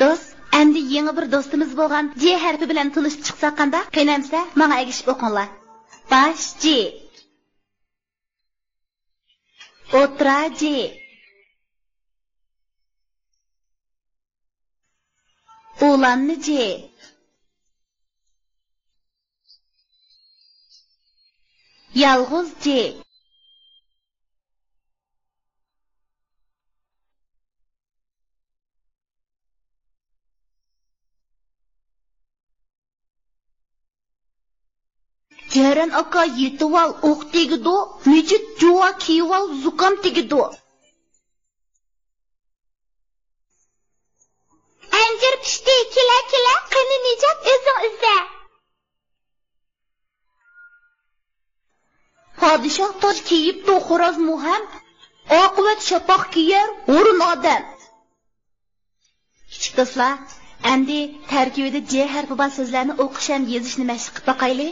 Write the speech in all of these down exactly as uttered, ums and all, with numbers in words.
دوست، ئەمدى يېڭى بىر دوستىمىز بولغان جې ھەرپى بىلەن تونۇشۇپ چىقساق قانداق؟ قېنى ئەمىسە، ماڭا ئەگىشىپ ئوقۇڭلار. باش جې. ئوتتۇرا جې. ئۇلانما جې. يالغۇز جې. جەرەن ئاكا يېتىۋال، ئوق تېگىدۇ، مىجىت جۇۋا كىيىۋال، زۇكام تېگىدۇ. ئەنجۈر پىشتى، كېلە، كېلە، قېنى نىجات ئۆزۈڭ ئىزدە. پادىشاھ تاج كىيىپتۇ، خورازمۇ ھەم، ئاقىۋەت شاپاق كىيەر ھۇرۇن ئادەم. كىچىك دوستلار، ئەمدى تەركىبىدە جې ھەرپى بار سۆزلەرنى ئوقۇش ھەم يېزىشنى مەشىق قىلىپ باقايلى.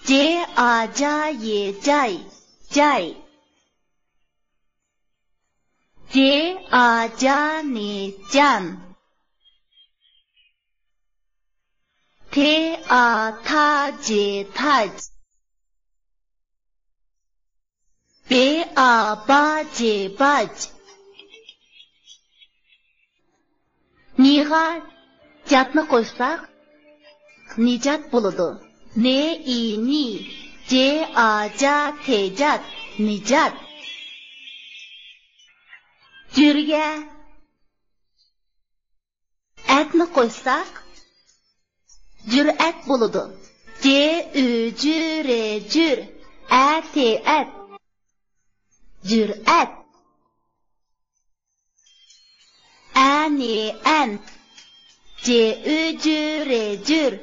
جې، ئا، جا، يې، جاي، جاي. جې، ئا، جا، نې، جان. تې، ئا، تا، جې، تاج. بې، ئا، با، جې، باج. نىغا جاتنى قوشساق، نىجات بولىدۇ. نې، ئى، نى، جې، ئا، جا، تېجات، نىجات. جۈرگە ئەتنى قوشساق، جۈرئەت بولىدۇ. جې، ئۈ، جۈ، رې، جۈر، ئە، تې، ئەت. جۈرئەت. ئە، نې، ئەن. جې، ئۈ، جۈ، رې، جۈر،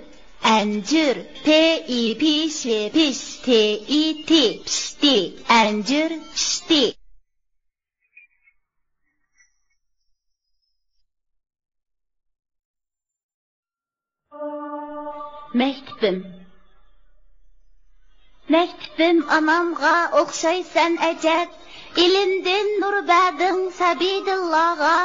ئەنجۈر. پې، ئى، پى، شې، پىش، تې، ئى، تى، پىشتى. ئەنجۈر پىشتى. مەكتىپىم. مەكتىپىم ئانامغا ئوخشايسەن ئەجەب، ئىلىمدىن نۇر بەردىڭ سەبىي دىللارغا.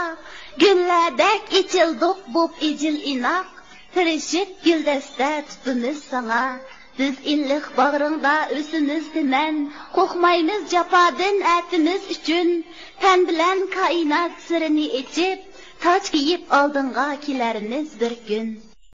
گۈللەردەك ئېچىلدۇق بوپ ئىجىل ئىناق، تىرىشىپ گۈلدەستە تۇتىمىز ساڭا. بىز ئىللىق باغرىڭدا ئۆسىمىز تىمەن، قورقمايمىز جاپادىن ئەتىمىز ئۈچۈن. تەن بىلەن كائىنات سىرىنى ئېچىپ، تاج كىيىپ ئالدىڭغا كېلەرمىز بىر كۈن.